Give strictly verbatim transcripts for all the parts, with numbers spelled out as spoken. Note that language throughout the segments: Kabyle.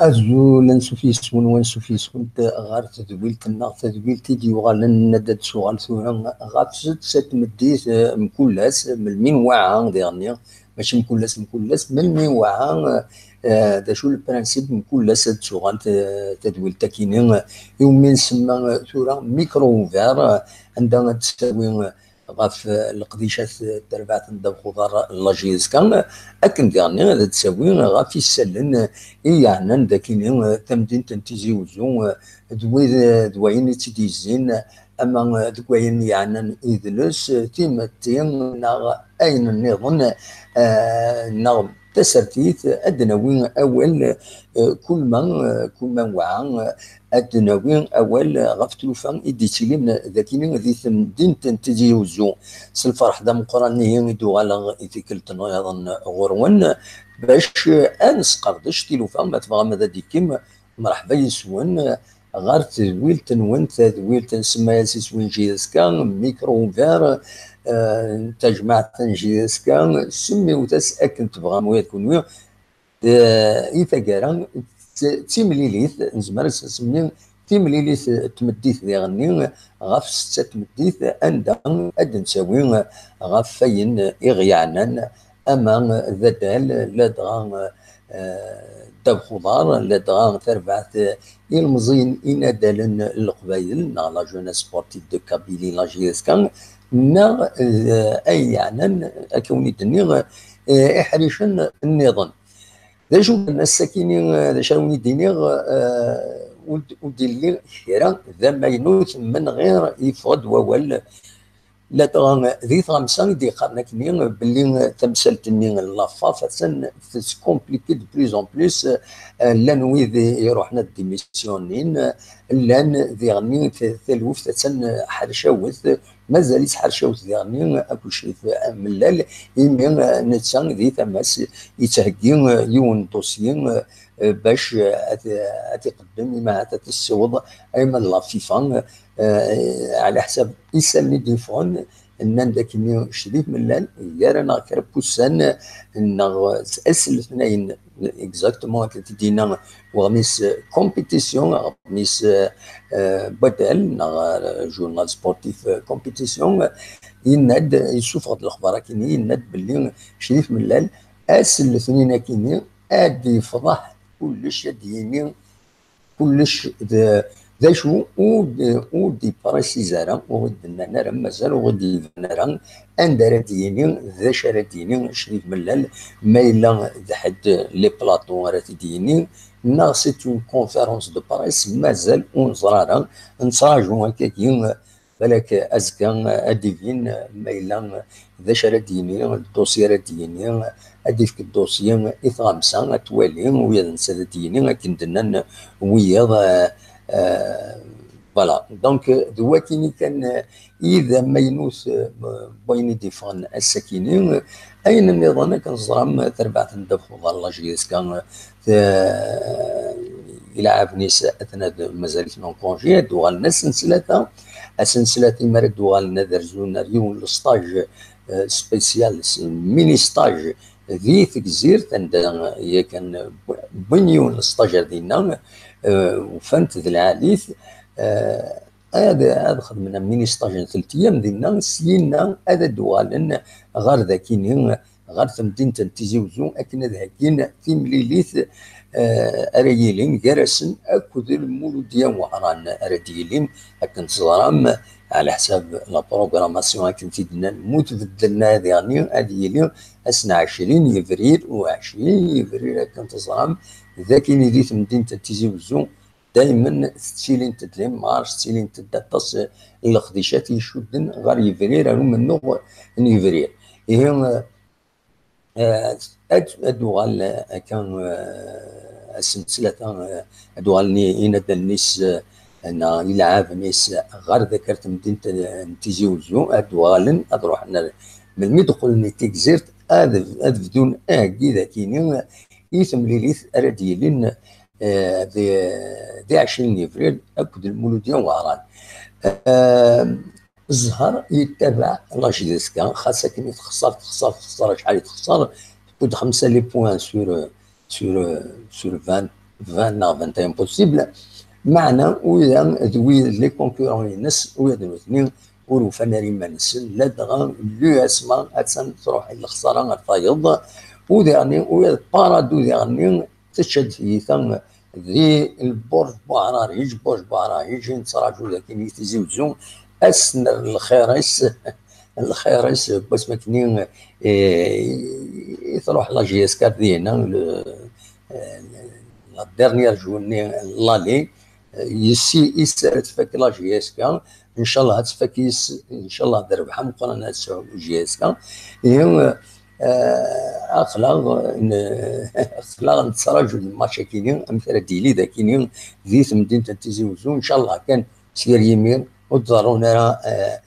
Azul, ansuf yes-wen, wansuf yes-went ɣer tedwilt-nneɣ, tadwilt i d-yuɣalen ad d-tuɣal tura ɣef setta tmeddit, eh, mkul ass, melmi nwaɛa diɣenni, mačči mkul ass, mkul ass, melmi nwaɛa, eh, d acu le principe mkul ass ad d-tuɣal t-, tadwilt akini, eh, iwumi nsemma, eh, tura micro ouvert, eh, anda ad d-tawi, eh, ɣef, eh, leqdicat, eh, n terbaɛt n ddabex uḍar n la J S K, akken diɣenni ad d-tawi ɣef isallen, eh, i yeɛnan d akini, eh, tamdint n Tizi Uzzu, eh, d wid, eh, d wayen i tt-id-yezzin, ama, eh, deg wayen yeɛnan idles, eh, timetti, neɣ ayen nniḍen, eh, neɣ tasertit, ad d-nawi awal, eh, kul ma, eh, kul ma nwaɛa, eh, ad d-nawi awal ɣef tlufa i d-ittilin d akini di temdint n Tizi Uzzu. S lferḥ d ameqqran ihi i d-uɣaleɣ i tikkelt nniḍen ɣur-wen, bac, eh, ad nesqerdec tilufa, ma tebɣam ad d-ikkim, mreḥba yes-wen, eh, ɣer tedwilt-nwen, tadwilt nsemma-yas iswi n J S K, micro ouvert, eh, n tajmaɛt n J S K, semmiwet-as akken tebɣam ula d kunwi. Eh, i taggara, d, d timlilit, nezmer ad s-nsemmi timlilit n tmeddit diɣenni ɣef setta tmeddit, anda ad d-ntawi ɣef wayen i ɣ-yeɛnan, ama d adal, ladɣa, eh, ddabex uḍar, ladɣa tarbaɛt, eh, ilmeẓyen inadalen n Leqbayel, neɣ la jeunesse sportive de Kabylie, la J S K, neɣ, eh, ay yeɛnan, akka wen-id-nniɣ, eh, iḥricen nniḍen. D acu kan, ass-akini, eh, d acu ara wen-id-iniɣ, eh, ur d-, ur d-illi kra d amaynut, menɣir yeffeɣ-d wawal. Ladɣa di tɣamsa i d-yeqqaren akkenni belli tamsalt-nni n la FAF attan tescompliquer de plus en plus, eh, llan wid i iruḥen ad démissionnin, eh, llan diɣenni t-, taluft attan ḥercawet, mazal-itt ḥercawet diɣenni akk Crif Mellal, imi, eh, netta di tama-s yettheggi, eh, yiwen n dossier, eh, bac, eh, ad, ad t-iqeddem, ima ad t-issiweḍ, ima d la FIFA, eh, ɛla ḥsab isallen i d-yeffɣen, nnan-d akkenni Crif Mellal, gar-aneɣ kra n wussan, neɣ ass n letnayen, exactement akken t-id-yenna weɣmis, eh, compétition, weɣmis, eh, eh, n waddal, neɣ, eh, journal sportif, eh, compétition, yenna-d, yessufeɣ-d lexbar akkenni, yenna-d belli Crif Mellal, ass n letnayen akkenni, ad d-yefḍeḥ kullec, ad d-yini kullec d, d acu, ur d, ur d-iprisiz ara, ur d-nnan ara, mazal ur d-iban ara anda ara d-yini, d acu ara d-yini Crif Mellal, ma yella d ḥedd les plateaux ara t-id-yini, neɣ c'est une conférence de presse, mazal ur neẓra ara, nettraǧu akkagi, balak azekka ad d-ibin ma yella d acu ara d-yini, ddosi ara d-yini, ad d-ifk ddosi i tɣamsa, ad twali, wiyaḍ netta ad d-yini, akken d-nnan wiyaḍ, eh, eh, voilà. Donc, d wakini kan, eh, i d amaynut, eh, n wayen i d-iffɣen ass-akini. Ayen nniḍen, akken teẓram, tarbaɛt n ddabex uḍar la J S K, eh, ilɛaben-is atna d, mazal-iten en congé, ad d-uɣalen ass n ttlata, ass n ttlata, mi ara d-uɣalen ad rzun ar yiwen n lestage, eh, spécial, s-, mini stage di Tegzirt, anda yakan wwin yiwen n lestage ar dinna, eh, ufan-t d lɛali-t, eh, ad, ad xedmen am mini stage n telt iyam dinna, syinna ad d-uɣalen ɣer dakini, ɣer temdint n Tizi Uzzu, akken ad heggin timlilit, eh, ara yilin gar-asen akked Lmuludya Wehran ara d-yilin, akken teẓram, ɛla ḥsab la programmation akken t-id-nnan, mu tbeddel nna diɣenni ad yili ass n ɛecrin yebrir, u ɛecrin yebrir akken teẓram, d akini di temdint n Tizi Uzzu, daymen tettilint-d limars, tettilint-d aṭas n leqdicat i icudden ɣer yebrir, ar umennuɣ n yebrir. Ihi, eh, ad, ad uɣal, eh, akka, eh, ass n ttlata, eh, ad uɣalen i-, inadalen-is, eh, neɣ ilɛaben-is ɣer dakar temdint, eh, n Tizi Uzzu, ad uɣalen, ad ruḥen ar, melmi d-qqlen i Tigzirt, ad, ad bdun aheggi dakini i temlilit ara d-yilin, eh, di, di ɛecrin yebrir akked Lmuludya Wehran. Eh, Zzher yettabaɛ la J S K, xas akken i texṣer, texṣer, texṣer, acḥal i texṣer, tewwi-d xemsa les points sur, sur, sur vingt, vingt neɣ vingt et un possible. Meɛna, wid-a d wid, les concurrents-ines, wid d nutni ur ufan ara iman-nsen, ladɣa l'U S M A attan truḥ i lexsara ar tayeḍ. Udiɣ-nni, wid paradu diɣ-nni, tečča-d tiyita di lburj Buɛrariǧ, burj Buɛrariǧ, i nettraǧu dagi i Tizi Uzzu, ad s-nerr lxir-is, lxir-is, n wasmi akken i, i, i truḥ la J S K dinna, le, la dernière journée n l'année, yis-s ara tfak la J S K, ncallah ad tfak yis-s, ncallah d rrbeḥ ameqqran ad tesɛu J S K. Ihi, eh, aql-aɣ n-, aql-aɣ nettraǧu di lmatch-akini, amek ara d-yili dakini di temdint n Tizi Uzzu, ncallah kan s gar yimir ur d-ḍerrun ara, eh,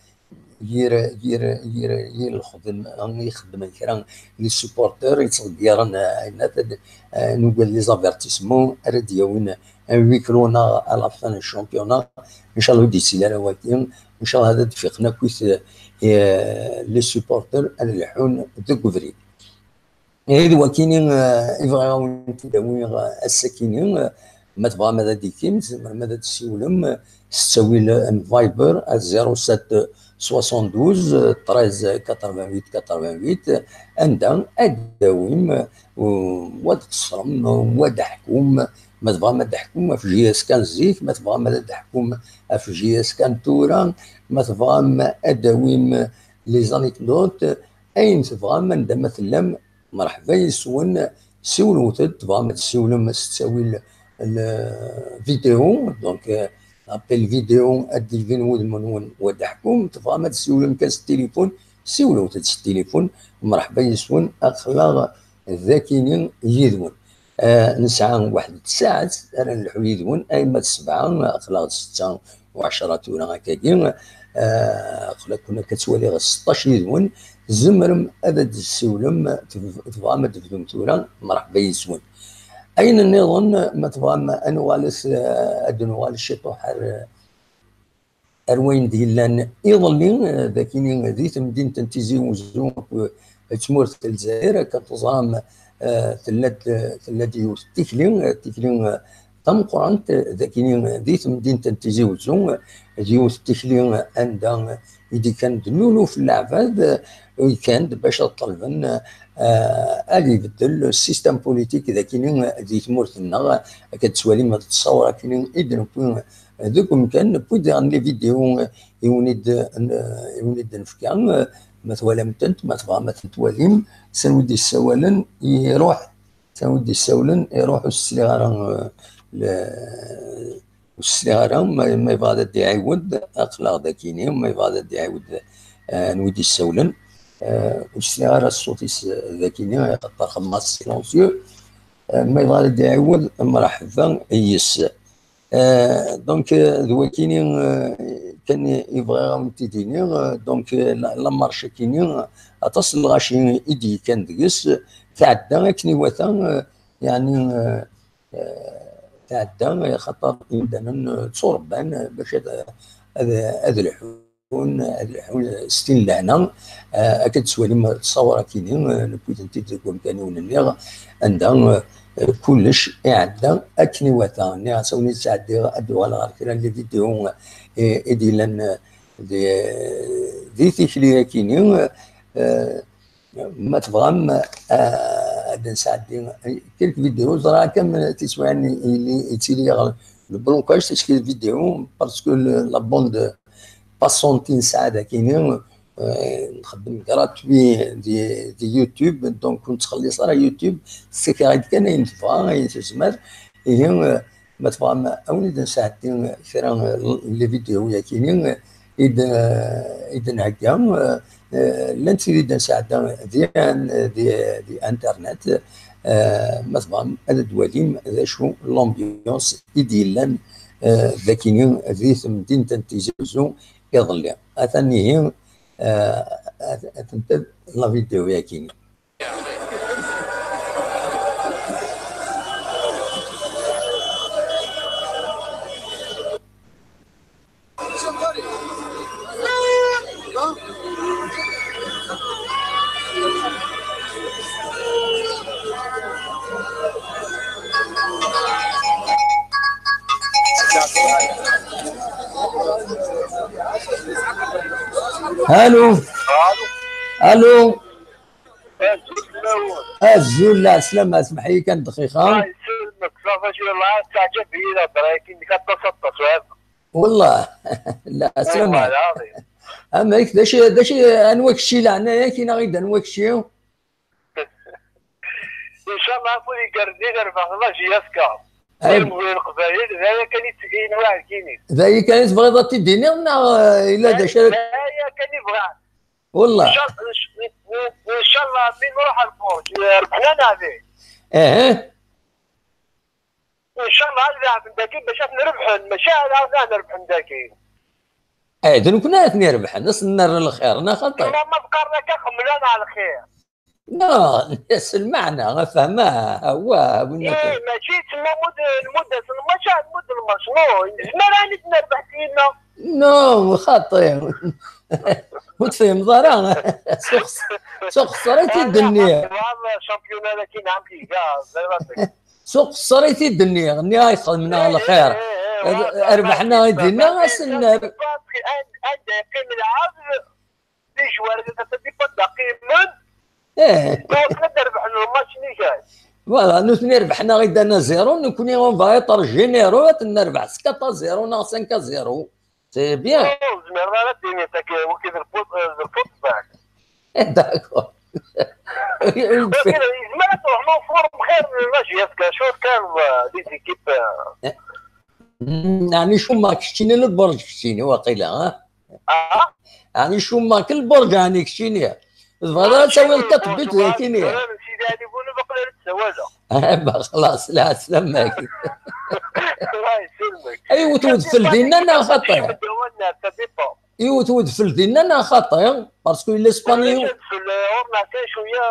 yir, yir, yir, yir lxedm-, i xeddmen kra n les supporters yettḍeggiren, eh, ayen ad, eh, nugad les avertissements ara d-yawin un huis clos neɣ à la fin du championnat. Ncallah ur d-yettili ara wagi. Ncallah ad d-fiqen akkit, eh, les supporters ad lḥun deg ubrid. Ihi d wakini, eh, i bɣiɣ ad wen-t-id-awiɣ, eh, ass-akini, eh, ma tebɣam ad d-tikim, tzemrem ad d-tessiwlem, eh, s ttawil, eh, n Viber, à zéro sept soixante-douze treize quatre-vingt-huit quatre-vingt-huit, anda ad d-tawim, eh, wa d-qeṣṣrem, wa d-ḥkum, ma tebɣam ad d-ḥkum ɣef J S K n zik, ma tebɣam ad d-ḥkum ɣef J S K n tura, ma tebɣam ad d-tawim les anecdotes, ayen tebɣam, anda ma tellam, mreḥba yes-wen, siwlet-d, tebɣam ad tessiwlem s ttawil n vidéo, donc, euh, appel vidéo, ad d-ilbin wudem-nwen wa d-ḥkum, tebɣam ad tessiwlem kan s tilifun, siwlet-d s tilifun, mreḥba yes-wen, aql-aɣ dakini yid-wen. Ah, nesɛa waḥed n tsaɛet ara nelḥu yid-wen, ay ma d sebɛa, aql-aɣ d setta u ɛecra tura akkagi. Ah, aql-aken akka ttwaliɣ seṭṭac yid-wen, tzemrem ad d-tessiwlem, teb-, tebɣam ad d-tebdum tura, mreḥba yes-wen. Ayen nniḍen, ma tebɣam ad nuɣalet, ah, ad d-nuɣal ciṭuḥ ar, ar wayen d-yellan iḍelli, eh, dakini di temdint n Tizi Uzzu akked tmurt n Lezzayer, akken teẓram, eh, tella-d, tella-d yiwet n tikli, eh, tikli, eh, tameqqrant, eh, dakini di temdint n Tizi Uzzu, eh, d yiwet n tikli, eh, anda i d-ikkan d luluf n leɛbad, eh, i ikkan-d bac ad ṭelben, eh, ad ibeddel système politique dakini, eh, di tmurt-nneɣ, eh, akka d-tettwalim ad tettṣawar akini i d-newwi deg umkan, newwi-d daɣen les vidéos i wen-id-, i wen-id-nefka, ma twalam-tent, ma tebɣam ad tent-twalim, s anwa i d-yessawalen, iruḥ, s anwa i d-yessawlen, iruḥ, ur s-sliɣ ara, eh, le-, ur s-sliɣ ara, ma, ma yebɣa ad d-iɛiwed, aql-aɣ dakini, ma yebɣa ad d-iɛiwed, eh, anwa i d-yessawlen, eh, ur sliɣ ara ṣṣut-is, eh, dakini, axaṭer xedmeɣ-t silencieux, eh, ma yebɣa ad d-iɛiwed, mreḥba yes-s. Euh, donc, euh, d wakini, euh, kan i bɣiɣ ad wen-t-id-iniɣ, euh, donc, euh, la, la marche-akini, euh, aṭas n lɣaci i d-yekkan deg-s, tɛedda akken iwata, euh, yeɛni, euh, euh, tɛedda, euh, xaṭer imdanen, euh, tturebban, euh, bac ad, ad, ad lḥun, ad lḥun s tin lehna, euh, akka d-tettwalim ttṣawar-akini, euh, newwi-tent-id deg wemkan i wen-nniɣ, anda, euh, kullec iɛedda akken iwata. Nniɣ-as a wen-id-sɛeddiɣ ad d-uɣaleɣ ɣer kra n les vidéos, euh, i d-yellan, euh, di, di tikli-akini, euh, ma tebɣam, euh, ad d-nesɛeddi quelques vidéos, ẓriɣ kan tiswiɛin yili, yettili-yaɣ le blocage, tis vidéos, parce que le, la bande passante i nesɛa dakini, euh, nxeddem gratuit di, di YouTube, donc ur nettxelliṣ ara YouTube, tessakiɣ-d kan ayen tebɣa, ayen tezmer. Ihi, euh, ma tebɣam a wen-id-nesɛeddi kra, euh, les vidéos-yakini, euh, i d-, euh, i d-nhegga, euh, euh, llant tid i d-nesɛedda di, di, di internet, euh, ma tebɣam ad d-twalim d acu l'ambiance i d-yellan, euh, dakini di temdint n Tizi Uzzu iḍelli. Atan ihi, euh, at-, atent-, la vidéo-yakini. Allô. Allô. Azul, lɛeslama, semmeḥ-iyi kan dqiqa. Ay, selmek, ça va, je la تعجب هي الهضرة، لكن كتبسط تصوير. والله. Lɛeslama. Amek, d acu, d acu, anwa kečči leɛnaya-k, inaɣ-id anwa kečči? Inchallah, afud igerrzen i nerbeḥ la J F K. Ay. Ilmeẓyen n Leqbayel, d aya kan i tt-, i nwiɛ lkini. D aya kan i tebɣiḍ ad t-id-tiniḍ, neɣ, eh, yella d acu ara d aya kan i bɣiɣ. Wallah. Inchallah, inc-, inc-, inchallah, mi nruḥ ar lfuṛj, eh, rebḥen ad neɛdi. Aha. Inchallah, ad leɛben daki bac ad ten-rebḥen, mačči ad, ad, ad rebḥen daki. Eh, d nekkni ara ten-irebḥen, ad sen-nerr lxir, neɣ xaṭi? Ma, ma qqaren akka, xemmlen ɛla lxir. Non, s lmeɛna, fehmeɣ, awah, win akka. Eh, mačči yettma lmud, lmud asen, mačči lmud lmerc, non, nezmer ad ten-nerbeḥ s yinna. Non, xaṭi. Ur tfehmeḍ ara. S uxeṣ-, s uxeṣṣar i t-id-nniɣ. Championnat-agi, nɛam, iga, ẓriɣ. S uqeṣṣer i t-id-nniɣ, nniɣ-ak xedmen-aɣ lxir. Rebḥen-aɣ i dinna, asen-, anda yeqqim lɛebd, d ijwar, ça dépend da qqimen. Eh. Ur ad rebḥen lmatch nikan. Voilà, nutni rebḥen-aɣ-id un à zéro, nekkni on va être généreux, ad ten-nerbeḥ s quatre à zéro neɣ cinq à zéro. C'est bien. Ur tezmireḍ ara ad d-tiniḍ akka, wagi d lfut-, d lfutbal. D'accord. Wagi yezmer ad truḥ ma ur xir n la J F K, acu kan, euh, les équipes, euh. Mm, ɛni cummeɣ keččini lberǧ keččini, waqila, ha? Ah? Ɛni cummeɣ-k lberǧ, ɛni keččini? Tebɣiḍ ara tawiḍ taṭbiṭ d akini? Sidi Ɛli Bunab, aql-i ara d-ssawaleɣ. Ah, bah, xlaṣ, lɛeslama-k. Allah yesselmek. Yiwet wedfel dinna neɣ xaṭi? Yiwet wedfel dinna neɣ xaṭi? Parce que l'Espagne. Ulac adfel, ur neɛti cwiya,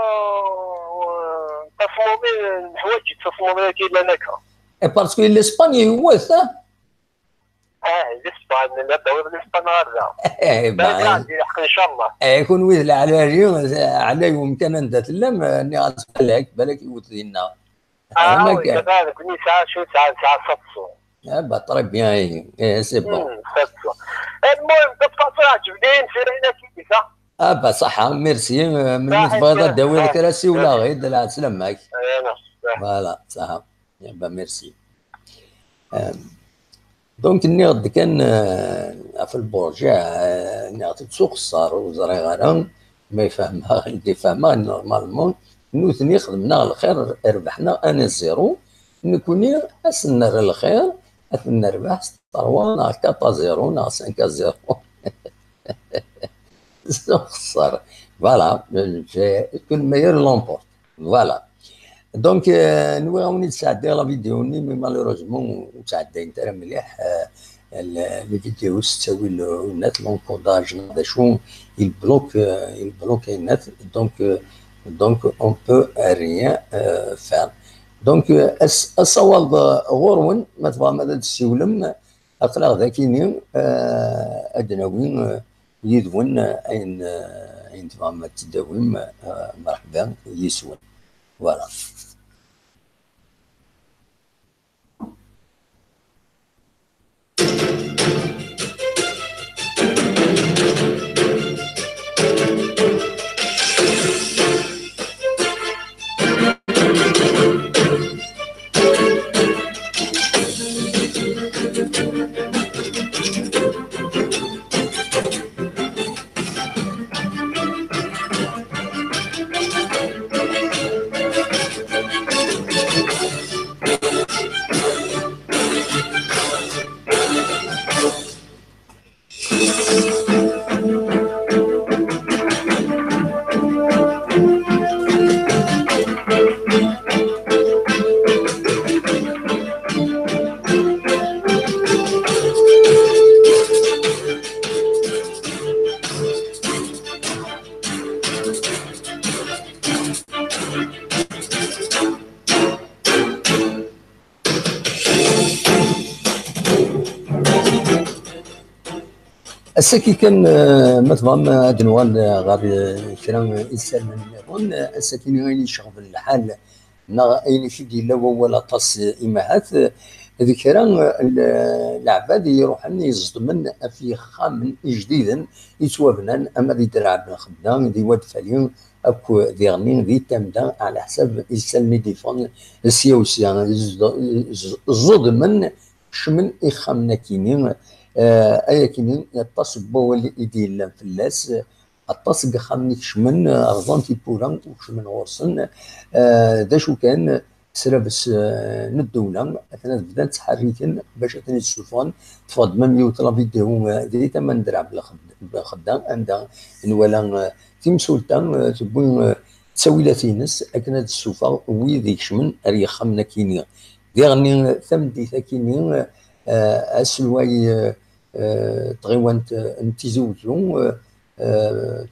euh, tasmumin, neḥwaǧ tasmumin-agi llan akka. Eh, parce que l'Espagne yiwet, ah? Ah, l'Espagne, la tawiḍ l'Espagne ɣer da. Eh, balak ɛandi lḥeqq, incallah. Eh, kunwi d leɛlali, ɛlay umkan anda tellam, eh, nniɣ-as balak, balak yiwet dinna. Ah, oui, d'accord, nekkni nesɛa acu, nesɛa, nesɛa sept cents. Ah, bah, très bien, eh, eh, c'est bon. Hmm, sept cents. Almuhim, de toute façon, ɛǧbent-iyi temsirin-agi, sa. Ah, bah, ṣaḥa, merci, eh, melmi tebɣiḍ ad d-tawiḍ kra, siwel-aɣ-id, lɛeslama-k. Voilà, ṣaḥa. Eh, bah, merci. Eh, donc, nniɣ-d kan, eh, ɣef lburǧ, eh, nniɣ-t-id s uxeṣṣar, ur ẓriɣ ara ma ifehmeɣ, i d-ifehmeɣ, normalement, nutni xedmen-aɣ lxir, rebḥen-aɣ un à zéro, nekkni ad sen-nerr lxir, ad ten-nerbeḥ s trois neɣ quatre à zéro neɣ cinq à zéro. S uxeṣṣar. Voilà, je, que le meilleur l'emporte. Voilà. Donc, euh, nwiɣ-awen-id sɛeddiɣ la vidéo-nni, mais malheureusement, ur ttɛeddayent ara mliḥ, euh, le, les vidéos s ttawil, euh, net, l'encodage, d acu, il bloque, euh, il bloque net, donc, euh, donc, on peut rien, euh, faire. Donc, euh, as-, asawaḍ, euh, ɣur-wen, ma tebɣam ad d-tessiwlem, aql-aɣ dakini, euh, ad d-nawi, euh, yid-wen, euh, ayen, euh, ayen tebɣam ad t-id-tawim, euh, merḥba yis-wen. Voilà. Ass-agi kan, eh, ma tebɣam ad nuɣal, eh, ɣer, eh, kra n yisallen nniḍen, eh, ass-agi ayen iceɣben lḥal, neɣ ayen i k-id-yella wawal aṭas, eh, imahat, eh, d kra, eh, n leɛbad i iruḥen iẓedmen ɣef yixxamen ijdiden yettwabnan, ama di Draɛ Belxedda, di Wad Fali, akk diɣen di Tamda, ɛla ḥsab isallen i d-iffɣen sya u sya, ẓ-, ẓ-, ẓedmen, kecmen ixxamen akini, eh, ay akini, aṭas n wawal i d-yellan fell-as, aṭas n yixxamen i kecmen, eh, rẓan tiwwura u kecmen ɣur-sen, eh, d acu kan, s labes, eh, n ddewla, atan ad bdan ttḥerriken bac ad ten-id-ssufɣen. Teffeɣ-d même yiwet la vidéo, eh, di tama n Draɛ Belxed-, Belxedda, anda nwala, eh, timsulta, eh, tewwi, eh, ttawilat-ines akken ad d-tessufeɣ wid ikecmen ar yixxamen akini. Diɣen, eh, tameddit akini, eh, eh, aselway, eh, eh, tɣiwant, eh, n Tizi Uzzu, eh, eh,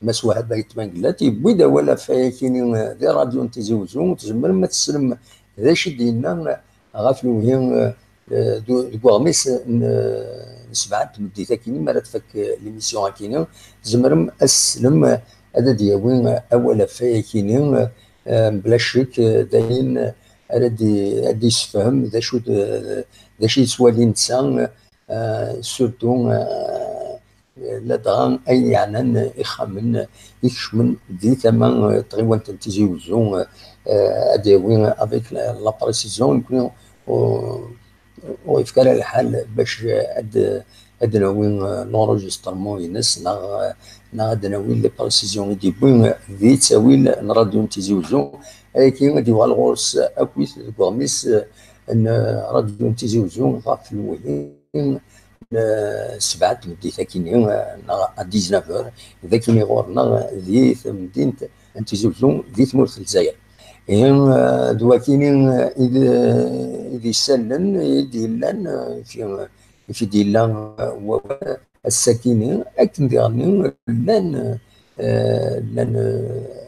Mass Wahab Ayt Mengellat, yewwi-d awal ɣef wayakini, eh, di rradyu n Tizi Uzzu. Tzemrem ad teslem d acu i d-yenna, eh, ɣef lewhi, eh, eh, du-, deg uɣmis n, eh, n sebɛa n tmeddit akini, mi ara tfak, eh, l'émission akini, tzemrem ad teslem, eh, ad d-yawi, eh, awal ɣef wayakini, eh, eh, mebla ccek, eh, d ayen, eh, ara d-, ad d-yessefhem d acu d, d acu yettwali netta, eh, surtout, eh, ladɣa ayen yeɛnan ixxamen ikecmen di tama, eh, tɣiwant n Tizi Uzzu, eh, ad d-yawi avec la, la précision, nekkni ur, ur yefki ara lḥal bac ad, ad d-nawi, eh, l'enregistrement-ines, neɣ, neɣ ad d-nawi les précisions i d-yewwi di ttawil n rradyu n Tizi Uzzu. Ayagi ad d-yuɣal ɣur-s akkit deg uɣmis, eh, n, eh, rradyu n Tizi Uzzu ɣef lewhi n, eh, sebɛa n tmeddit akini, eh, neɣ à dix-neuf heures, d akini ɣur-neɣ di temdint n Tizi Uzzu, di tmurt n Lezzayer. Ihi, eh, d wakini, eh, i d, i d isallen i d-yellan, eh, fi, i d-yella, eh, wawal ass-akini, akken diɣen llan, eh, llan, eh,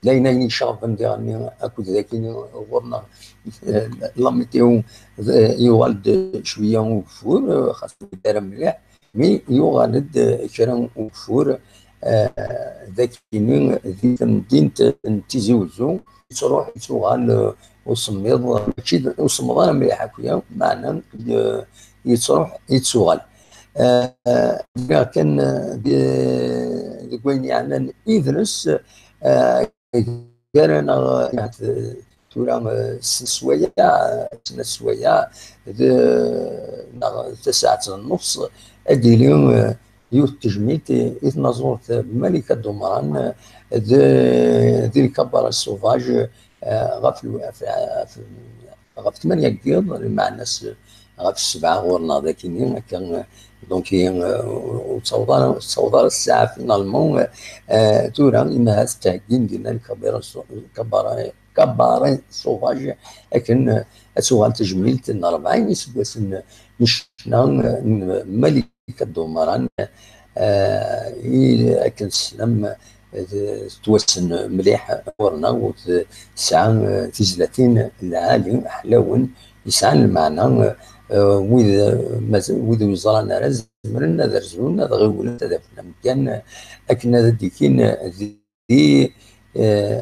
d ayen, ayen icerben diɣen akked d akini ɣur-neɣ, eh, la météo, eh, yuɣal-d cwiya ugeffur, eh, xas ur yedda ara mliḥ, mi yuɣal-d, eh, kra n ugeffur, eh, d akini di temdint n Tizi Uzzu, yettruḥ yettuɣal, eh, usemmiḍ, mačči d usemmiḍ ara mliḥ akya, meɛna, eh, yettruḥ yettuɣal. Eh, eh, kan, eh, di-, deg wayen yeɛnan idles, eh, gar-aneɣ, eh, tura, eh, s-, swayeɛ, eh, snat swayeɛ, d, neɣ tasaɛet d nnefs, ad d-tili, eh, yiwet n tejmilt i, i tnaẓurt Malika Dumran, eh, d, di le cabaret sauvage, eh, ɣef, ɣef, ɣef, ɣef tmanya n yiḍ, lmeɛna s-, ɣef ssebɛa ɣur-neɣ d akini, akka, eh, donc, eh, ur, ur ttaweḍ ara, ur ttaweḍ ara ssaɛa, finalement, eh, eh, tura, imahat ttheggin dinna le cabaret sau-, cabaret, cabaret sauvage, akken, eh, ad tuɣal tejmilt n rebɛin iseggasen n ccna, eh, n Malika Dumran, eh, i akken tessnem, eh, tettwassen mliḥ ɣur-neɣ, u tesɛa, eh, tizlatin lɛali, ḥlawen, yesɛan lmeɛna, eh, wid, eh, maz-, wid ur yeẓran ara, zemren ad rzun, ad ɣiwlen, ad afen amkan, eh, akken ad d-ikin, eh, di, eh,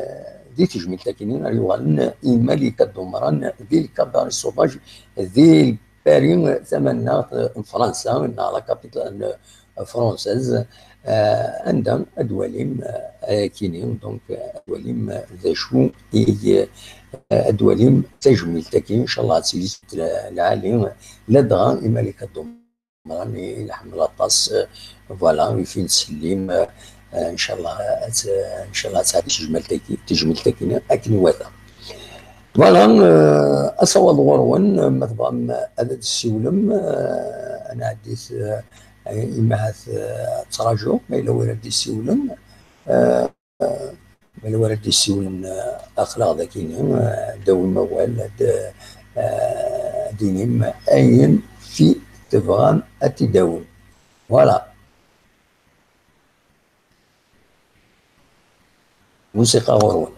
di tejmilt akini ara yuɣalen i Malika Dumran, di le cabaret sauvage, di Paris, tamaneɣt n Fransa, neɣ la capitale française, eh, anda ad walim, eh, ayakini, donc, eh, ad walim, eh, d acu i, eh, ad walim tajmilt-agi, inchallah ad tili lɛali, ladɣa i Malika Dumran i nḥemmel aṭas, eh, voilà, i fi nettsellim, eh, eh, inchallah ad, inchallah ad tɛeddi tejmilt-agi, tejmilt-agi akken iwata. Voilà, eh, asawaḍ ɣur-wen, eh, ma tebɣam ad d-tessiwlem, eh, ad nɛeddi-t, eh, imahat, eh, ad ttrajuɣ, ma yella win ad d-yessiwlen, eh, ma yella win ad d-yessiwlen, eh, aql-aɣ dagi, eh, ad d-awim awal, ad, eh, ad d-inim ayen fi tebɣam ad t-id-awim. Voilà. Musiqa ɣur-wen.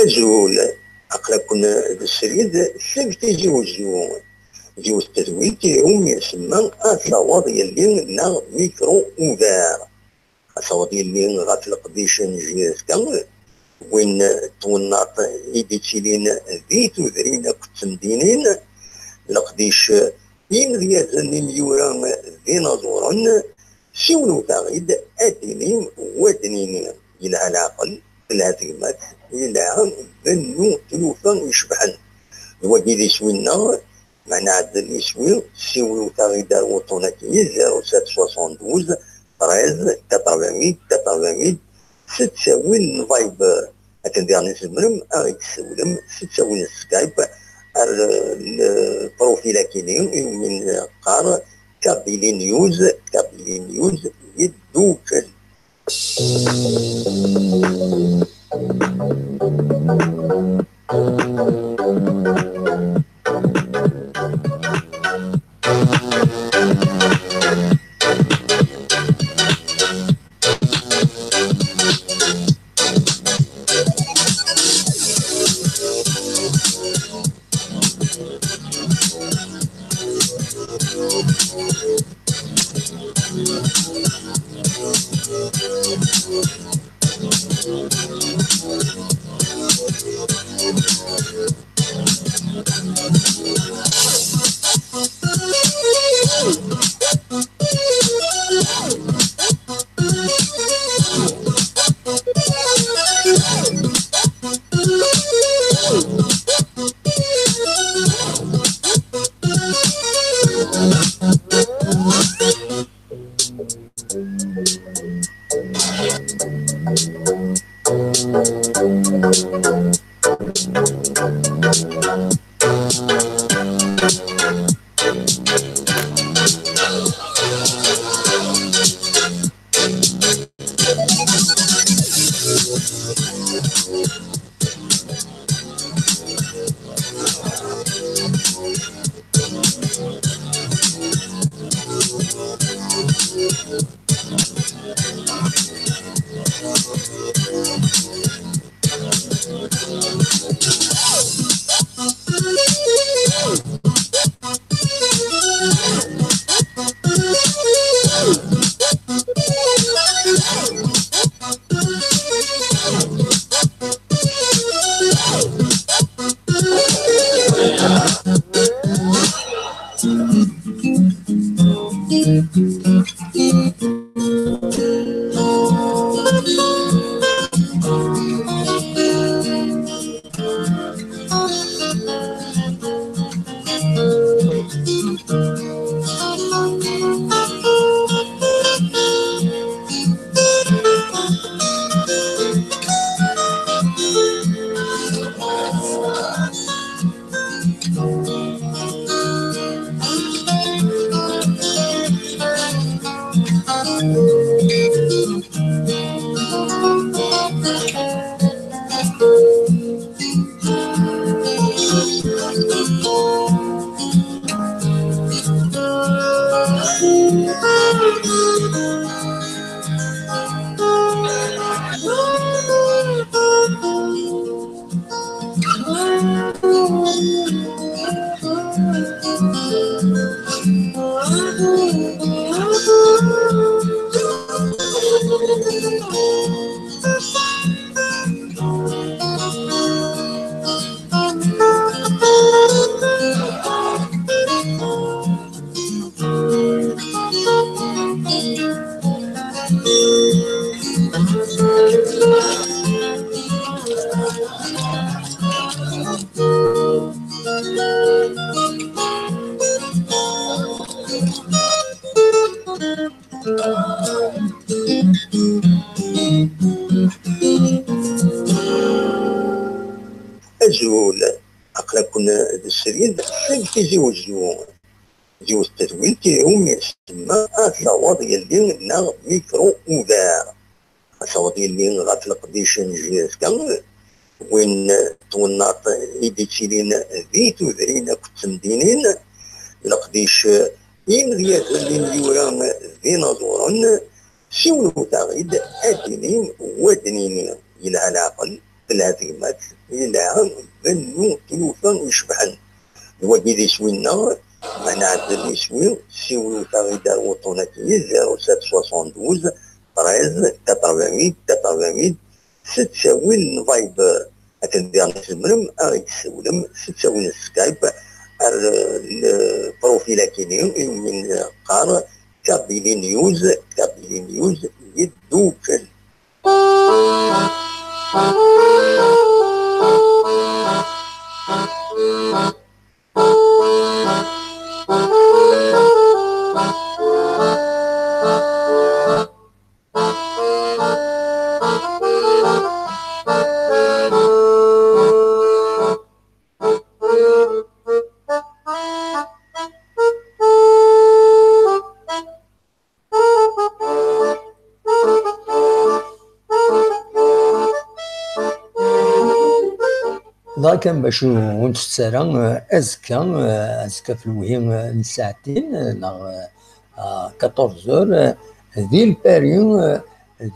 Azul, aql-aken d srid seg Tizi Uzzu. Yiwet n tedwilt i umi nsemma Ad taweḍ yelli neɣ Micro Ouvert. Ad taweḍ yelli ɣef leqdic n J F K, win n twennaḍt i d-ittilin di tudrin akked temdinin, leqdic imedyazen imyura d inaẓuren, siwlewt-aɣ-id ad d-inim wa d-nini, yelha leɛqel, telha tegmat, yelha bennu tlufa icebḥen. D wagi d iswi-nneɣ, ma nɛeddel iswi, siwlewt-aɣ-id ar wuṭṭun-agi, zéro sept soixante-douze treize quatre-vingt-huit quatre-vingt-huit, s ttawil n Viber. Akken diɣen i tzemrem ad ɣ-d-tessiwlem s ttawil n Skype ar lprofil-agi-nni iwumi neqqar Kabylie News, Kabylie News yeddukel. Azul, aql-aken d srid seg Tizi Wezzu. Yiwet n tedwilt iwumi tsemma Ad taweḍ yelli neɣ Micro Ouvert. Ad taweḍ yelli ɣef leqdic n J F K, win twennaḍt i d-ittilin di tudrin akked temdinin, leqdic imedyaten i yura d inaẓuren, siwlet-aɣ-id ad d-inim wa d-nini, yelha leɛqel, telha tegmat, yelha bennu tlufa icebḥen. D wagi d iswi-nneɣ, ma nɛeddel iswi, siwlet-aɣ-id ar wuṭṭun-agi, zéro sept soixante-douze treize quatre-vingt-huit quatre-vingt-huit, s ttawil n Viber. Akken diɣen tzemrem ad ɣ-d-tessiwlem s ttawil n Skype ar, eh, le profil akini iwumi neqqar Kabylie News, Kabylie News yeddukel. Dɣa kan bac ur, ur nttett ara, eh, azekka, eh, azekka f lewhi, eh, n ssaɛtin, eh, neɣ, eh, ah, quatorze heures, eh, di Lpari, eh,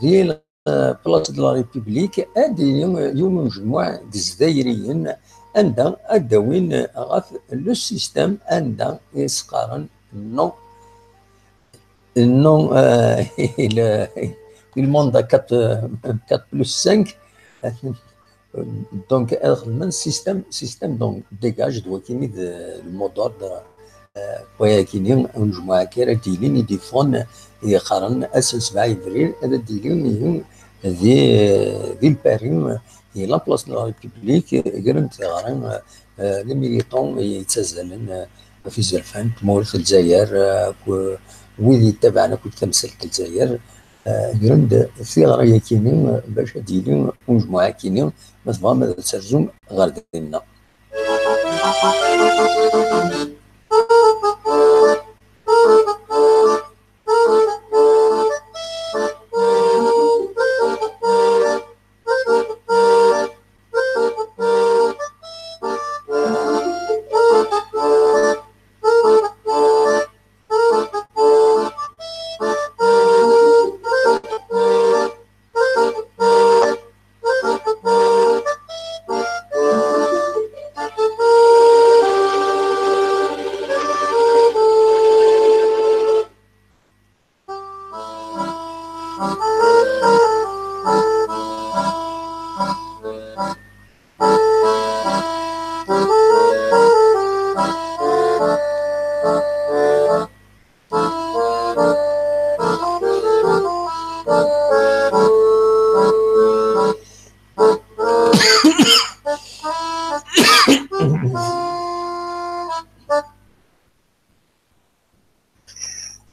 di, eh, Place de la République, ad yili, eh, yiwen n ujemmuɛ n Yizzayriyen, anda ad d-awin, eh, ɣef le système anda i s-qqaren non, non, eh, le, il monde à quatre, euh, quatre plus cinq. Donc, ad xedmen système, système, donc, dégage, d wakini d le mot d'ordre, euh, wayakini, unejmuɛ-agi ara d-yilin i d-yeffɣen, i d-yeqqaren ass n sebɛa yebrir, ad d-yili ihi di, di Lpari, di la place de la République, gren-d tiɣri, euh, les militants yettazzalen, euh, ɣef izerfan n tmurt n Lezzayer, euh, akk, euh, wid yettabaɛen akk tamsalt n Lezzayer, euh, gren-d tiɣri-yakini, euh, bac ad d-yili unejmuɛ-akini, ma tebɣam ad terzum ɣer dinna.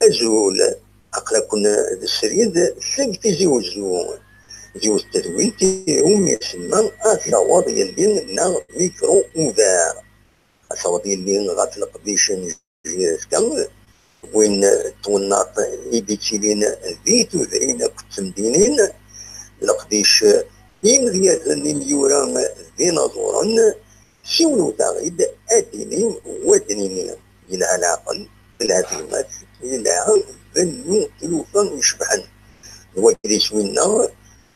Azul, aql-aken d srid seg Tizi Wezzu. Yiwet n tedwilt iwumi isemma Ad taweḍ yelli neɣ Mikru Ubar. Ad taweḍ yelli ɣef leqdic n J S K, win n twennaḍt i d-ittilin di tudrin akked temdinin, leqdic imedyazen imyura d inaẓuren, siwlewt-aɣ-id ad d-nini, wa d-nini, yelha leɛqel, telha tegmat, yelha bennu tlufa icebḥen. D wagi d iswi-nneɣ,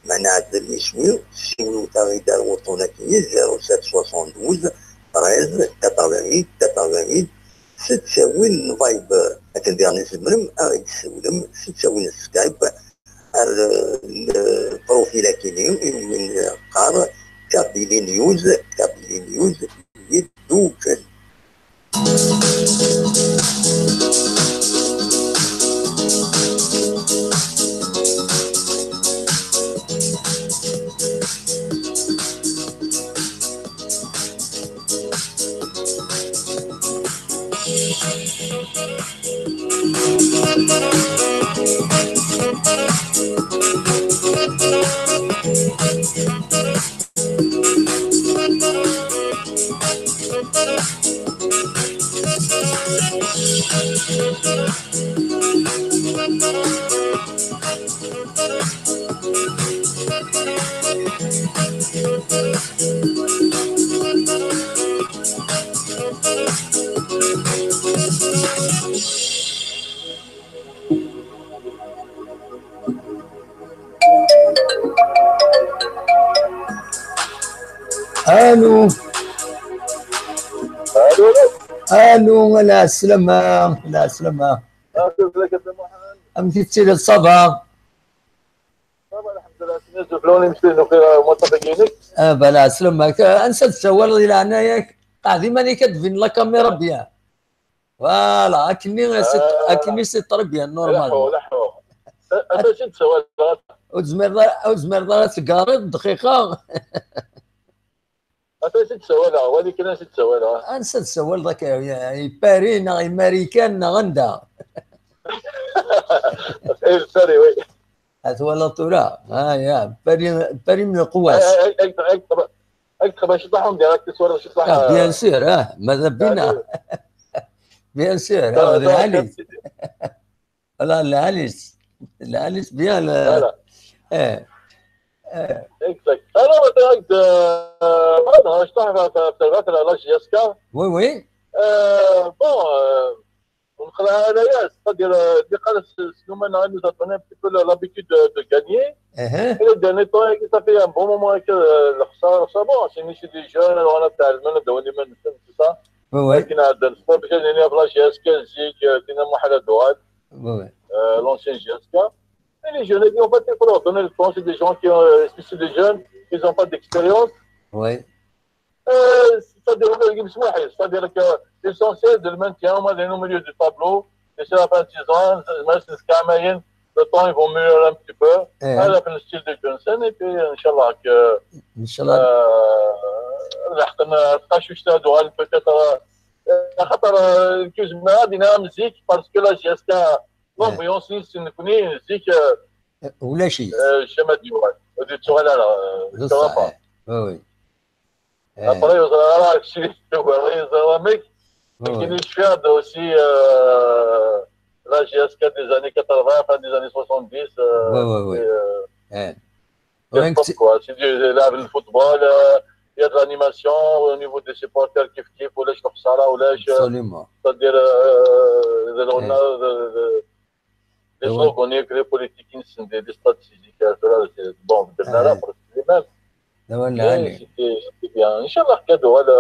meɛna ɛeddan iswi, siwlewt-aɣ-id ar wuṭṭun-agi, zéro sept soixante-douze treize quatre-vingt-huit quatre-vingt-huit, s ttawil n Viber. Akken diɣen tzemrem ad ɣ-d-tessiwlem s ttawil n Skype ar, euh, le profil akini, i win qqar Kabylie News, Kabylie News, yeddukel. Allô. Allô, allô. Allô, العسلامة، العسلامة. Allô, ازيك يا سي محمد؟ أم تيتي للصبا. صبا، الحمد لله. سميت زفلوني مشتي نوكي موظف كينك. آه، بلا سلامة. آه، أنسى تسوال إلى أنا ياك. قاعد ما نيك تبين la caméra bien. Voilà، أكني سي، آه. أكني c'est très bien، normal. لحو، لحو. أ-، أنت شنو تسوال؟ وزمير، وزمير ضرات قارب دقيقة. أنت شنو تسوال؟ ولكن أنا شنو تسوال؟ أنسى تسوال ذاك، يعني، باري، نغي ماريكان، نغندا. إيه، باري، وي. هذا هو la tour. آه، يا، باري، باري من القواس. أي، أي، أي، أي، أي، أي، باش يطلعهم direct، الصور باش يطلع، آه، bien sûr، آه، ماذا بينا. يعني. Bien sûr، آه، آه، آه، العالي. لا، العالي. العالي bien، آه. لا، لا. إيه. إيه. Exact. Alors, direct، آه، بعدها شطح في، في، في الغفلة، la J S K. Oui, oui. آه، bon، آه، ونقلها أنايا، c'est-à-dire، آه، اللي قال س-، سلومان عنده تاتوني un petit peu l'habitude de, de gagner. إيه. Et le dernier temps، ça fait un bon moment que، آه، الخسارة، ça va، c'est ni chez des jeunes، وأنا تاع زمان، داوني من الفن، c'est ça. Oui, oui. لكن هذا السبور باش نلعب la J S K، زيك، آه، دينا محل دوغان. Oui, oui. آه، l'ancien J S K. Et les jeunes, ils n'ont pas été pour leur donner le temps. C'est des gens qui ont, euh, c'est des jeunes, ils n'ont pas d'expérience. Oui. Euh, c'est-à-dire, euh, c'est-à-dire que l'essentiel de le maintien, au moins, au milieu du tableau, et c'est la fin de saison, mais c'est quand même, le temps, il vaut mieux un petit peu. Eh. Voilà, le style de Johnson, et puis, Inch'Allah, que, ان شاء الله. euh, لحقنا تلقى شوية هادو غير peut-être, euh, خاطر, euh, كيوز ما دينا مزيك parce que la J S K, l'ambiance, c'est une musique, euh, ولا شيء. euh, jamais du mal. Du tout, là, là, euh, ça va pas. بصح، وي وي. Après, il y aura, je suis, il y aura, il y aura, mec, وي وي. كاين شوية aussi, euh, la J S K des années quatre-vingts, fin des années soixante-dix. Euh, Ouais, ouais, ouais. c'est, euh, إيه. c'est وين top, كنت- quoi. C'est du, c'est la, le football, euh, il y a de l'animation au niveau des supporters, كيف كيف, ولاش الخسارة, ولاش, euh, Absolument. c'est-à-dire, euh, on a, euh, des Ouais. slogans, des politiques, des, des stratégies, et cetera. C'est, bon, de Ouais. les mêmes. لا ولا Mais علي. C'était, c'était bien. إن شاء الله كادو هذا.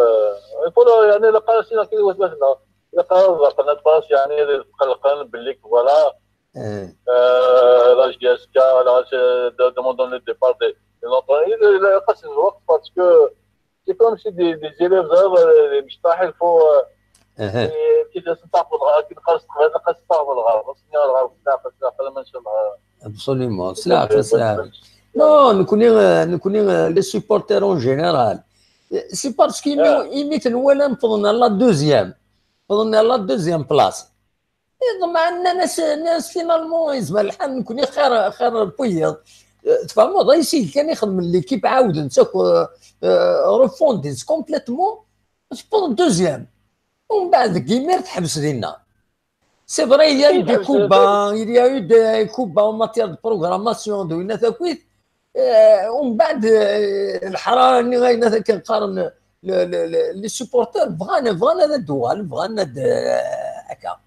Il faut, يعني, la قاسينا كي وثبتنا. La قاسينا، يعني، قلقان باللي, voilà. إيه. Euh, la J S K, là, c'est de, demandons le départ de, de l'entraîneur. Il, il a passé le temps parce que c'est comme si des, des élèves, là, les مشطاح, il faut, euh, إيه. كي تستعرض الغرب، كي تقرا الصغير، تقرا الصغير الغرب، خصني الغرب، لا، خصني الغرب، ما شاء الله. Absolument. سلا، سلا. Non, نكوني، نكوني les supporters en général. C'est parce que imi, imi tenwala نفضنا la deuxième. نفضنا la deuxième place. إيه، مع أن ناس، ناس finalement يزمر الحال نكوني خير، خير البويض. تفهموا؟ ضيسي كان يخدم l'équipe عاود نساك، آه، refondé complètement. تفضل deuxième. ومن بعد كيمير تحبس لينا. C'est vrai, il y a eu des coups bas, il y a eu des coups bas en matière de programmation, de une attaque. ومن بعد, آه، الحراره اللي غاينا كنقارن ل-، ل-، ل-، les supporters بغانا، بغانا هذا الدوال، بغانا هذا، آه، هكا.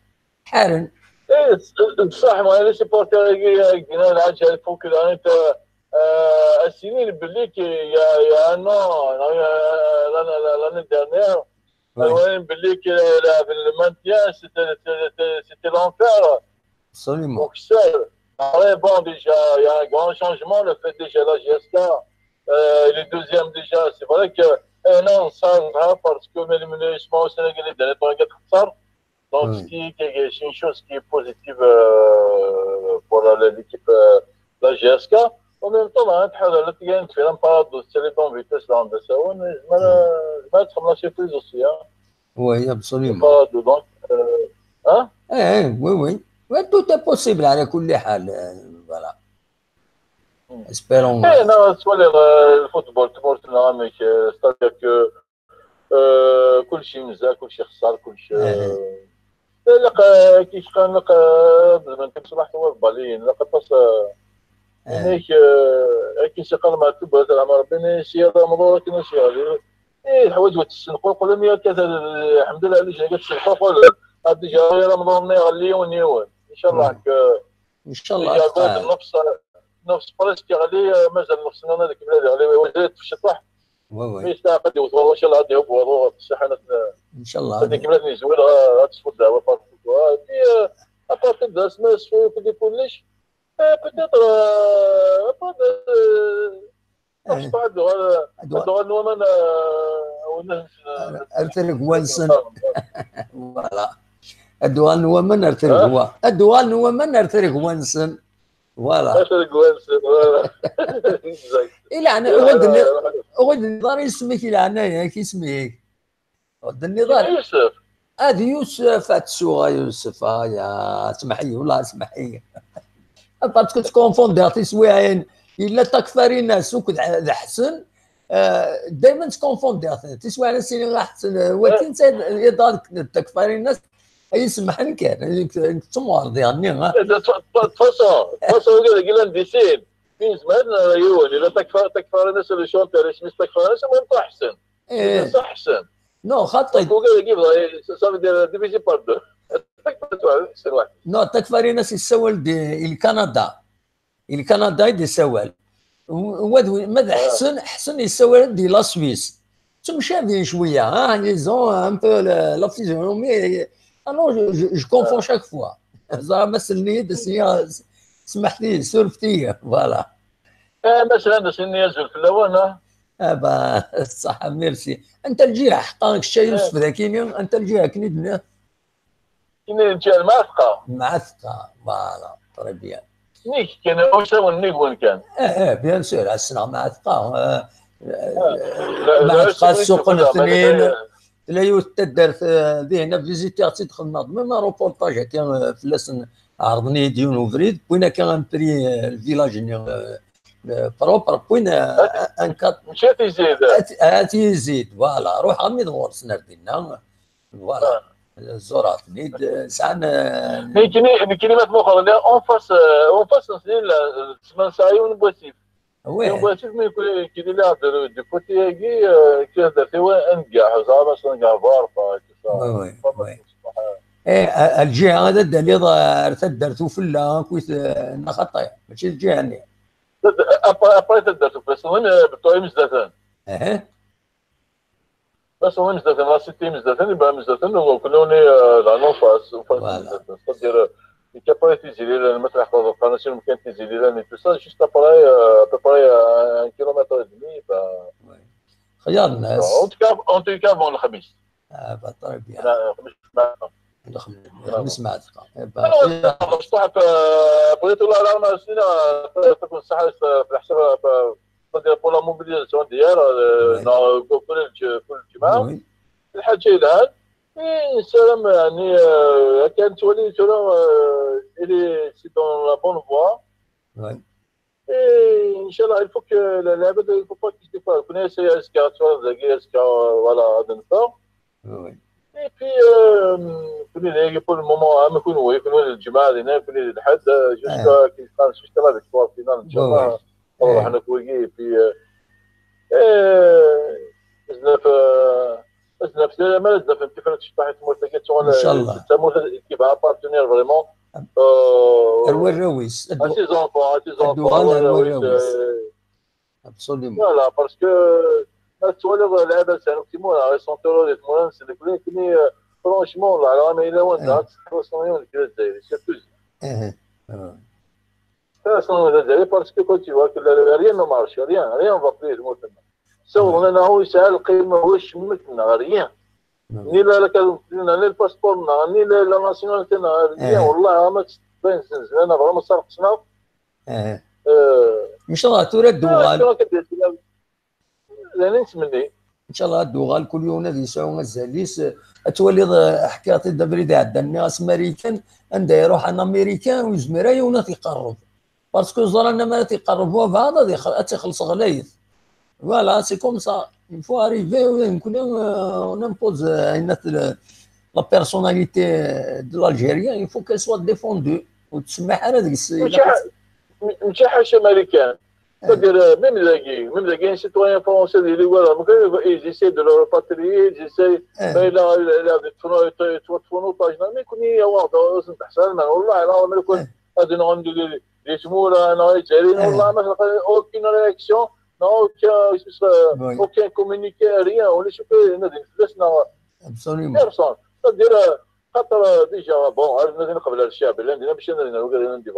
حارن. ايه، بصح مع les supporters يقولنا العجل فوق العين. آه، السنين باللي كي يا يا non, l'année dernière, Ouais. وين باللي كي لعب le maintien, c'était, c'était, c'était l'enfer. Absolument. Donc, c'est vrai, bon, déjà, il y a un grand changement. Le fait déjà, la J S K, euh, les deuxièmes déjà, c'est vrai que, euh, non, ça, ça, parce que, mais, mais, je pense que les derniers temps, il y a ça. Donc, Ouais. ce qui, qui, qui, c'est une chose qui est positive, euh, pour la, l'équipe, euh, la J S K. En même temps, hein, تحاول تلقى une différence par rapport à les bonnes vitesses, là, mais ça, ouais, mais, mais, mais, ça me lâche plus aussi, hein. Oui, absolument. Pas de, donc, euh, hein? Eh, eh, oui, oui. Oui, tout est possible, على كل حال, euh, voilà. Espérons. Eh, non, c'est pas le, le football, tout le monde, c'est, euh, c'est-à-dire que, euh, كلشي مزال، كلشي خسر، كلشي, Eh. آه، لا، لا، كيف قال لك, آه، بزاف من كيف صباح هو البالين، لا، قد تص-, آه، Eh. هناك, آه، كي سيقال مع التبة تاع العمر بين سيادة رمضان، لكن سيادة. إيه، الحوايج وتسنقوا، قول لهم يا كذا، الحمد لله على جاي تسنقوا، قول لهم. هاد جاي رمضان يغلي ونيون. إن شاء الله مم. ك-, إن شاء الله déjà تقال. نفس، نفس بريسك يغلي, آه، مازال نفس السنة هذيك البلاد يغلي، وزيد في الشطح. Oui, oui. Mais c'est à côté, وإن شاء الله غادي يهبوا، هذا الصحة. إن شاء الله. هذيك البلاد نزول، آه، غتشوف الدعوة بارتو. آه، puis, آه، à partir de la semaine, شوية كل كلش. آه، peut-être, آه، peut-être, آه، إيه. بعد غير، أدوار. بعد غير نومن, آه، والناس, آه، أرترك وانسن. Voilà. أدوار نومن أرترك هو. أدوار نومن أرترك وانسن. Voilà. أرترك وانسن, voilà. Exact. إلا أنا, إيه، غد أنا, الني-, أنا, غد النظار يسميك إلا أنا, ياك يسميك. غد النظار. يوسف. هذا يوسف، هاد السوغة يوسف، آه، يا، اسمح لي، والله اسمح لي. Parce que تكونفوندي تسويعين، إلا تكفري ناس وكذا حسن، آه، دايمًا تكونفوندي تسويعين سيني غا حسن، ولكن سيد يضال تكفري ناس، أي سمح لك، يعني، تموارد يعني, ها. De toute, de toute façon, de toute façon, كاين, كاين ديسين. كاين زمان, آه، يون، إلا تكفر, تكفر ناس اللي شونتي، علاش مش تكفر ناس، المهم طاح حسن. إيه. صح حسن. Non, خطيت. Donc, كاين كيف, ça veut dire divisé par deux. تكفر واحد, حسن واحد. Non, تكفري ناس يسول دي الكندا. الكندا يدي يسول. وهذا ماذا آه. حسن، حسن يسول دي لا سويس. تمشابين شوية, ها, ils ont un peu la, la physionomie. Ah non, je, je, je confonds chaque fois. زعما سنيد، سنيد. Smeḥt-iyi, surfet-iyi. Voilà. Eh, مثلا, as-nini azul fell-awen, ah. Ah bah, ṣṣeḥḥa, merci. Anta lǧiha ḥeqqa, kečč a Yusef, dagi-ni, anta lǧiha akken i d-nniɣ? Ini lǧiha n Mɛatqa. Mɛatqa, voilà, très bien. Nnig kan, usawen nnig-wen kan. Eh, eh, bien sûr, ssneɣ Mɛatqa. Eh, eh, Mɛatqa, ssuq n tnin, tella yiwet n taddart, eh, dihin, visitiɣ-tt-id, xedmeɣ-d même reportage akka, eh, fell-asen, ɛerḍen-iyi-d yiwen ubrid, wwin akka un prix, eh, le village-nni, eh, eh, propre, wwin, eh, un cadre. Mačči a Tizi d. At, at Tizi d, voilà, ruḥeɣ armi d ɣur-sen ar dinna, voilà, ẓureɣ-ten-id, eh, sɛan, eh, Nekkini, nekkini ma tmuqleḍ, en face, eh, en face n snin, la, tsemma nesɛa yiwen n wasif. Oui. Yiwen n wasif, mi kuli kini la du, du côté-agi, eh, kra d-, d-, aneggaḥ, ẓer-as aneggaḥ, barfa, tout ça. Oui, oui, oui. Eh, a, a lǧiha ad d-taliḍ ar taddart ufella, akkit, eh, neɣ xaṭi, mačči d lǧiha-nni. Après, après taddart ufella, snin, eh, beṭṭu imezdaten. Aha. Bas, on est dans la cité, mais dans la cité, donc, on est, euh, là, non, face, face, Voilà. C'est-à-dire, euh, il n'y a pas été zélé, là, le maître, la conséquence, mais quand été zélé, là, et tout ça, juste après, euh, à peu près, euh, un kilomètre et demi, ben, خيار الناس. En tout cas, en tout cas, avant le Khamis. Ah, bah, très bien. Là, le Khamis, ben, الخميس مع ثقة. Eh ben, Alors, je pense que, euh, après tout, là, là, on a aussi, là, euh, ça, ça, ça, ça, ça, ça, c'est-à-dire pour la mobilisation d'hier, euh, Oui. Dans, euh, pour, pour le, pour le dimanche, oui. الحاجة الآن، إيه، نسلم، يعني، آه، كان تولي ترى، آه، إلي c'est dans la bonne voie. Oui. إيه، إن شاء الله، il faut que la, la, il faut pas qu'il se décourage. كنا سي اسكا ترى زاكي اسكا، voilà, هذا نفا. Oui. Et puis, euh, كنا دايرين pour le moment، أما كنا وي، كنا الجمعة هنا، كنا الحد، آه، jusqu'à كي كان jusqu'à la victoire finale، إن شاء Oui, الله. oui. نروح نكويكي، et puis, euh, إيه، بزاف، آه، بزاف، لا، ما بزاف، انت فهمت شي طاحت تمورت كي تشغل، إن شاء الله. تمورت كي va appartenir vraiment. Euh, أروى الراويس. à ses enfants, à ses enfants, الدوغان ouais, أروى ouais, الراويس. euh, Absolument. Voilà, parce que ما تولي لعبة سانو تيمون، على سونتورو دي تموران، c'est le plus fini, euh, franchement, la, la, mais là, on a, c'est trois cents millions de Grecs, c'est tout. Eh, eh. Trois cents millions de Grecs, parce que quand tu vois que le, le, rien ne marche, rien, rien ne va plus, le monde. Ça, on a, on a, c'est le climat, oui, je me dis, rien. Ni la, la, ni le passeport, ni la, la nationalité, rien. Eh. والله ما تبين زين، أنا vraiment صار قسنا. Eh. Euh, إن شاء الله ترى الدوغان. يعني نتمنى. إن شاء الله الدوغان كل يوم هذه يسعون الزاليس. أتولي حكاية الدبري دي عدني أس ماريكان، عند يروح أنا أمريكان ويزمر يوم يقرب. Parce que زرنا ما تيقرب هو بعض، هذه خل-، تيخلص غلايث. Voilà, c'est comme ça. Il faut arriver, oui, on impose, euh, une autre, euh, la personnalité de l'Algérien, il faut qu'elle soit défendue. وتسمح على ديك السيدة. ماشي ح-، ماشي حاجة أمريكان. C'est-à-dire, euh, même les, même les citoyens français, ils, voilà, ils essaient de le rapatrier, ils essaient, Eh. Mais là, il a des tournois, il a des tournois, mais كوني يا واحد، لازم تحسن، والله العظيم لو كنت هذه نغندي لي، لي تمورة، أنا يتعلم، Eh. والله ما تلقى aucune réaction, non, aucun, Oui. aucun communiqué, rien. ولا شوف، هنا دين فلسنا، Absolument. personne. C'est-à-dire, خاطر déjà، bon، عرفنا دين قبل الشعب، اللي عندنا باش ندير، ندير، ندير،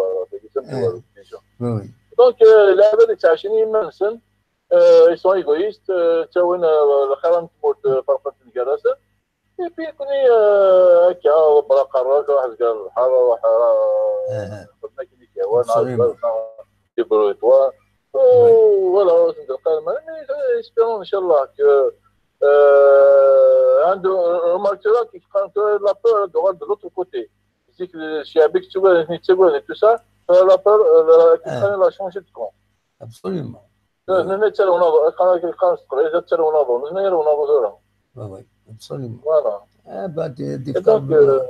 déjà. Oui, oui. Donc, euh, العباد يتعشين يما نسن، euh, ils sont égoïstes, euh, تاوين، euh، الخير نتموت، euh، فرقة نقراسن. Et puis كوني، euh، هكا، ربنا قررك، واحد قال الحر، واحد، أها. قلنا كي نكاوان، Absolument. ديبروي توا. Voilà, c'est le calme. Mais, euh, espérons, إن شاء الله, que, euh, عنده remarque là, qui prend que la peur de, de l'autre côté. C'est que le شعبي كتبوا، نتبوا، tout ça, euh, la peur, euh, la, qui Ah. prend la chance de camp. Absolument. هنا حتى لو نظر، قال لك القرن الصغير، حتى لو نظر، هنا لو نظر. Oui, oui, absolument. Voilà. Ah, bah, des, des Et donc, femmes, euh,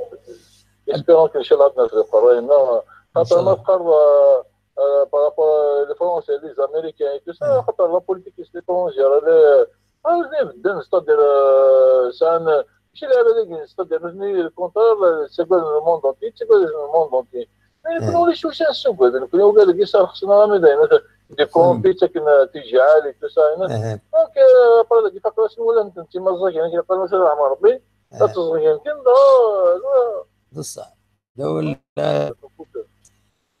espérons que إن شاء الله الناس يقرأوا لنا. إن شاء خاطر ما الله. تقرا، euh, euh, par rapport aux Français, les Américains et tout ça, Mm. خاطر la politique étrangère, elle est, elle est dingue, c'est-à-dire, euh, c'est un, ماشي لعبة ديك، c'est-à-dire, نزني le contraire, c'est quoi le monde entier, c'est quoi le monde entier. Mais Mm. كنا ولا شو شان السوق هذا، كنا وقال لك يسار خصنا راه ما دايما دي كومبي تاكن تيجي عالي، tout ça, هنا. أها. Donc, euh, après, la différence, ولا أنت، أنت مزاج، يعني، كي يقول مثلًا رحمة ربي، لا أها. تزغي يمكن، لا، لا. بصح. دول،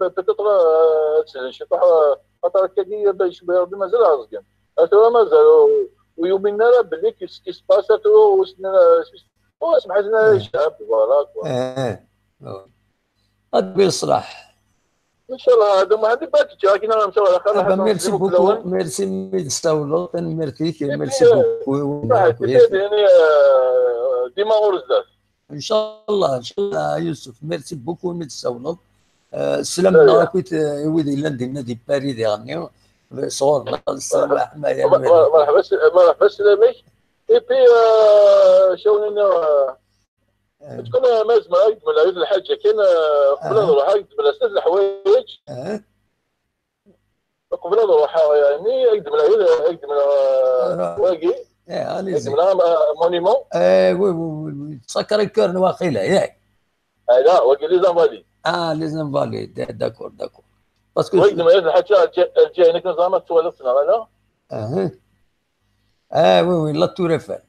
peut-être ad slen ciṭuḥ, xaṭer akka-agi, cwiya Rebbi mazal ɛeẓgen. Ar tura mazal ur yuminen ara belli qu'est-ce qui se passe, ar tura ur ssnen ara. Ur smeḥ-iten ara i ccɛeb, voilà quoi. Ad bi ṣṣlaḥ. Inchallah, hada Muḥend, bac ad k-ǧǧeɣ akin ara nemsawa axir. Merci beaucoup, merci mi d-tsawleḍ, tanemmirt-ik, merci beaucoup. Dima ɣur zdat. Inchallah, inchallah Yusuf, merci beaucoup mi d-tsawleḍ. Sslam-nneɣ akk i wid yellan dinna di Paris diɣenni, sɣur-neɣ sslam. Merḥba sslam-ik. Et puis, cawnin-nneɣ Tkun ma zemreɣ ad k-d-mleɣ yiwet lḥaǧa kan, qbel ad ruḥeɣ ad k-d-mleɣ snat leḥwayeǧ. Qbel ad ruḥeɣ, yeɛni, ad k-d-mleɣ yiwet, ad k-d-mleɣ wagi. Ad k-d-mleɣ monument. Sacré-Cœur n waqila, yak. Ala, wagi les Invalides. Ah, les Invalides, d'accord, d'accord. Parce que ad k-d-mleɣ yiwet lḥaǧa, lǧiha-inek, ur neẓri ma twalaḍ-tt neɣ ala. Ah oui, oui, la Tour Eiffel.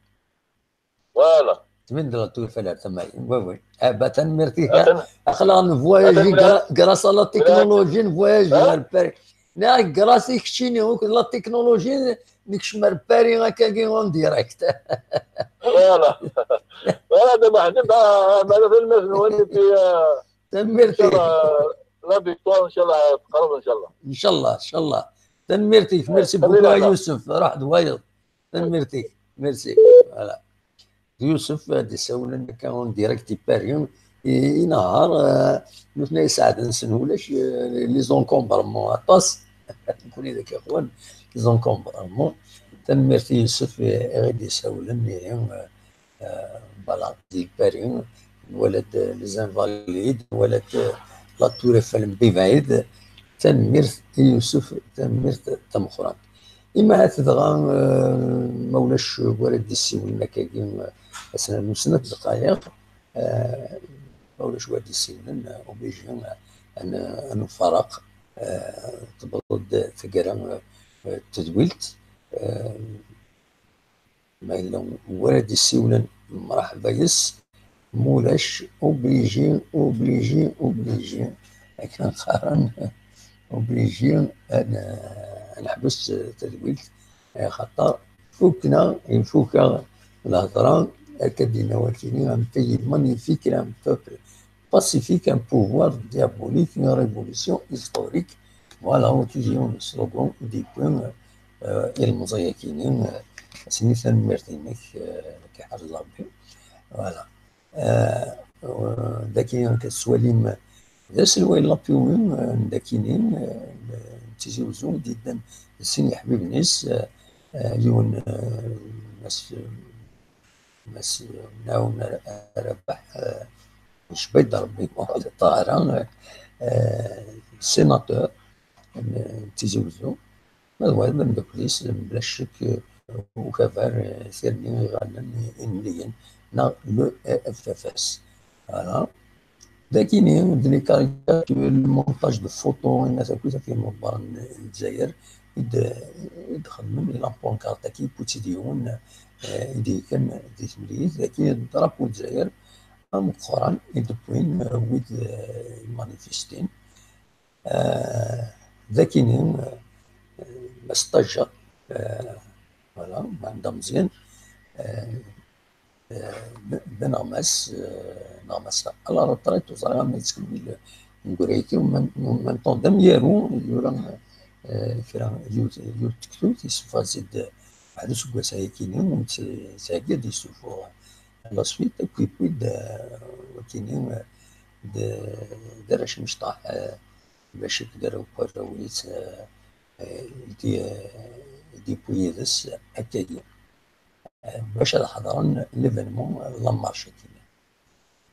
Voilà. Tbin-d la Tour Eiffel ar tama-yi. Oui, oui. Ah bah, tanemmirt-ik. Aql-aɣ nvoyaji grâce à la technologie, nvoyaji ar Paris. Neɣ grâce i keččini akked la technologie, nekcem ar Paris akkagi en direct. Voilà. Voilà, d ameḥneb, ah, ma la tanemmirt-nwen, et puis, tanemmirt-ik. La victoire, inchallah, teqreb, inchallah. Inchallah, inchallah. Tanemmirt-ik, merci beaucoup à Youssouf, ruḥ d wayeḍ. Tanemmirt-ik, merci. Voilà. Yusef ad d-isawlen akka en direct i Paris, i, inehheṛ, eh, nutni ay sseɛd-nsen ulac, eh, les encombrements aṭas. Nekkni d akixwan, les encombrements. Tanemmirt i Yusef i, i ɣ-d-isawlen, ihi, eh, eh, voilà, di Paris, nwala-d, eh, les invalides, nwala-d, eh, la tour Eiffel n bibɛid. Tanemmirt i Yusef, tanemmirt tameqqrant. Ima ahat dɣa, eh, ma ulac wara d-issiwlen akkagi, eh, ass n snat dqayeq, eh, ma ulac wara d-issiwlen, eh, obligé, eh, ad n-, ad nemfaraq, eh, tewweḍ-d taggara, eh, n tedwilt, eh, ma yella wara d-issiwlen, mṛaḥba yes, ma ulac, obligé, obligé, obligé, akken qqaren, obligé ad, ad neḥbes tadwilt, axaṭer fukneɣ, ifuk-aɣ lhedṛa, akka d-yenna wakini, un pays magnifique, un peuple pacifique, un pouvoir diabolique, une révolution historique. Voilà, wagi d yiwen n slogan i d-yewwi, eh, ilemẓi-agi-nni, eh, as-nini tanemmirt-inek, eh, ad k-iḥrez Ṛebbi. Voilà. Eh, eh, dagi tettwalim d aselway n l'A P O, eh, n dagi-nni, eh, n Tizi Wezzu, i d-yeddan d sin yeḥbiben-is, eh, eh, yiwen, eh, Mass, Mass Mnawen Rabaḥ, eh, yecba-d Ṛebbi, ur ɣ-iṭṭeɛ ara, eh, sénateur n, n Tizi Wezzu. Ma d wayeḍ d ameddakel-is, mebla ccek, eh, ukabar, eh, tirni iɣallen inelligen, neɣ le F F S. Voilà. Dagini, d les caricatures, le montage de photos, inna takit ɣef yimeḍbaren n Lezzayer i d-, i d-xedmen, i la pancarte-agi, yewwi-tt-id yiwen, eh, i d-yekkan di temlilit, dagi drapeau n Lezzayer ameqqran i d-wwin, eh, wid, eh, yemmanifistin. Eh, dagini, eh, Mass Ṭajja, eh, voilà, Manda Meẓyan, eh, eh, d, d aneɣmas, eh, aneɣmas à la retraite, ur ẓriɣ ma yettkemmil deg wurayt-iw, en même temps d amyaru, yura, eh, kra, yiwet, yiwet n tektut, yessufeɣ-tt-id waḥed useggas ayakini, ur tt-, ttɛeggiḍ yessufuɣ la suite, akk yewwi-d, eh, wakini, eh, d, d arrac imecṭaḥ, eh, bac i d-arrew warraw-is, eh, eh, i d-, eh, i d-yewwi yid-s akkagi, eh, bac ad ḥeḍren l'événement, la marche-agi.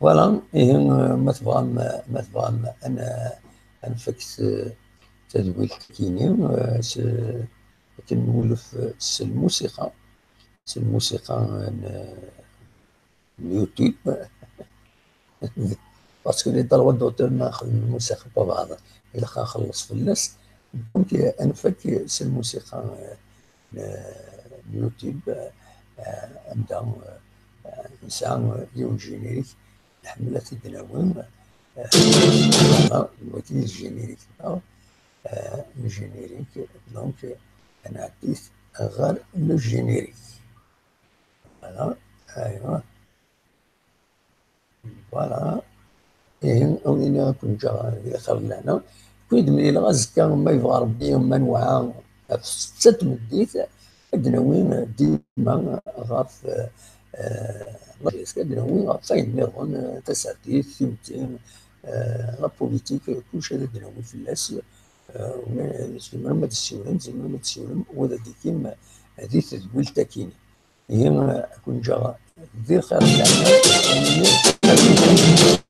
Voilà, ihi, eh, ma tebɣam, ma tebɣam ad n-, ad nfak t-, tadwilt-agi-nni, eh, s, akken nwulef, eh, s lmusiqa, s lmusiqa n, n YouTube. Parce que les droits d'auteur ma xedmen lmusiqa n baba, ilaq ad nxelleṣ fell-as. Donc, ad nfak s lmusiqa, eh, n YouTube, eh, anda, eh, nesɛa yiwen n générique, nḥemmel ad t-id-nawi, eh, voilà, wagi d générique-nneɣ, eh, générique, donc, ad nɛeddi ɣer le générique. Voilà, aywa. Voilà. Ihi, a wen-iniɣ ad ken-ǧǧeɣ di lxir d lehna. Ken-id-mlileɣ azekka, ma yebɣa Ṛebbi, ma newɛa, ɣef ssetta n tmeddit, ad d-nawi dima ɣef, eh, eh, ad d-nawi ɣef wayen nniḍen, eh, tasertit, timetti, eh, la politique, kullec ad d-nawi fell-as. Eh, tzemrem ad d-ssiwlem, tzemrem ad d-ssiwlem, wa ad d-ikim di tedwilt-agi-nni. Ihi, ad ken-ǧǧeɣ di lxir d leɛnaya.